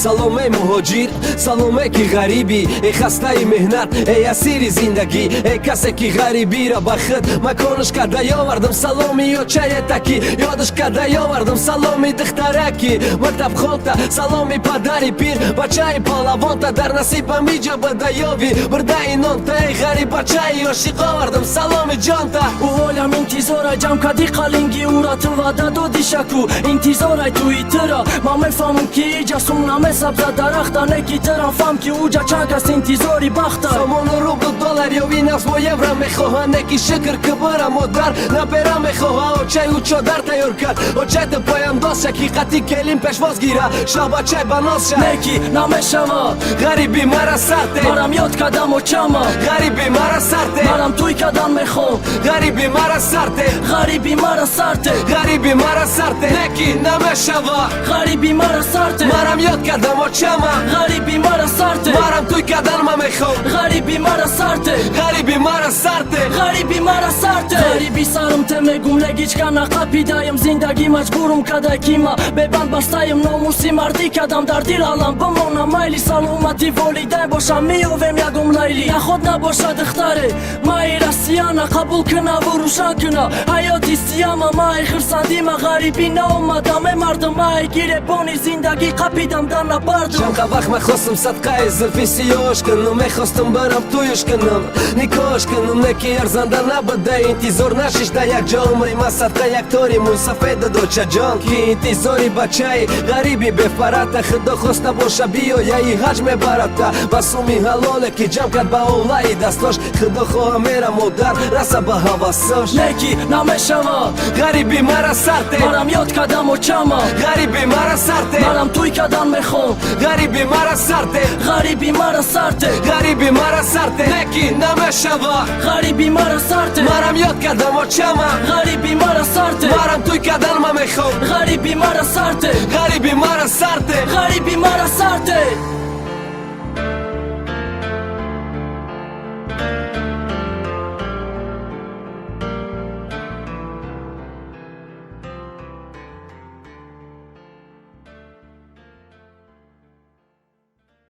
Салом, эй муҳоҷир, салом, эй ки ғарибӣ, эй хастаи меҳнат, эй асири зиндагӣ, эй касе ки ғарибиро ба худ маконаш карда ёвардам. Саломи очае таки ёдаш карда ёвардам, саломи духтараки мактабхонта, саломи падари пир, бачаи палавонта, дар насибам иҷа бадаёви бурдаи нонта, эй ғариббачаи ошиқ овардам саломи ҷонта. Ӯ ҳолям интизорай, ҷамъ кади қалинги ура, ту ваъда доди, шаку интизорай туи тира. Ман мефаҳмам, ки иҷа сум намесабза дарахта, неки тирам фаҳм, ки уҷа чанд кас интизори бахта. Сомону рублу доллар ё винавс бо евро мехоҳа, неки шукр, ки бира модар набера мехоҳа. Очай ӯ чодар тайёр кард, очай ту пояндоз ша, ҳақиқати келин пешвоз гира, шабачай ба ноз ша. Неки намешава. Ғариби мара сарте. Марам ёд кардам очама. Ғариби мара сарте. Марам тӯй кардан мехоҳам. Ғариби мара сарте. Ғариби мара сарте. Ғариби мара сарте, неки намешава. Ғариби мара сарте. Марам ёд кардам очама. Ғариби мара сарте. Марам тӯй кардан ма мехоҳам. Ғариби мара сарте. Ғариби мара сарте. Ғариби мара сарте. Ғариби сарым те мегум, легичка нақапидаем, зиндагӣ маҷбурум кадай, кима бебанд бастаем, номуси мардӣ кадам, дар дил алам бимонам, майли, саломати волидайн бошам, меёвем ягон лайли, наход набоша духтаре маи Россияна қабул кунаву рӯшан куна ҳаёти сияма, маи хирсандима. Ғарибӣ наомадам, э мардум, маи гиребони зиндагӣ қапидам дар набардум. Чанд вақт мехостам садқаи зулфи сиёш кунам, мехостам барам тӯюш кунам, никош кунам, неки арзанда набуда, интизор нашишда як ҷо умри ма садқа як тори мӯйсафеду дочаҷон, ки интизори бачаи ғариби бефарата, худо хоста боша, биёяи ҳаҷ мебарата ба суми ҳалоле, ки ҷамъ кард ба олаи дастош. Худо хоҳа, мера модар раса ба ҳавасош. Неки намешава. Ғариби мара сарте. Марам ёд кардам очама. Ғариби мара сарте. Марам тӯй кардан мехоҳам. Ғариби мара сарте. Ғариби мара сарте. Ғариби мара сарте, неки намешава. Ғариби мара сарте. Марам ёд кардам очама. Ғариби мара сарте. Марам тӯй кардан ма мехоҳам. Ғариби мара сарте. Ғариби мара сарте. Ғариби мара сарте.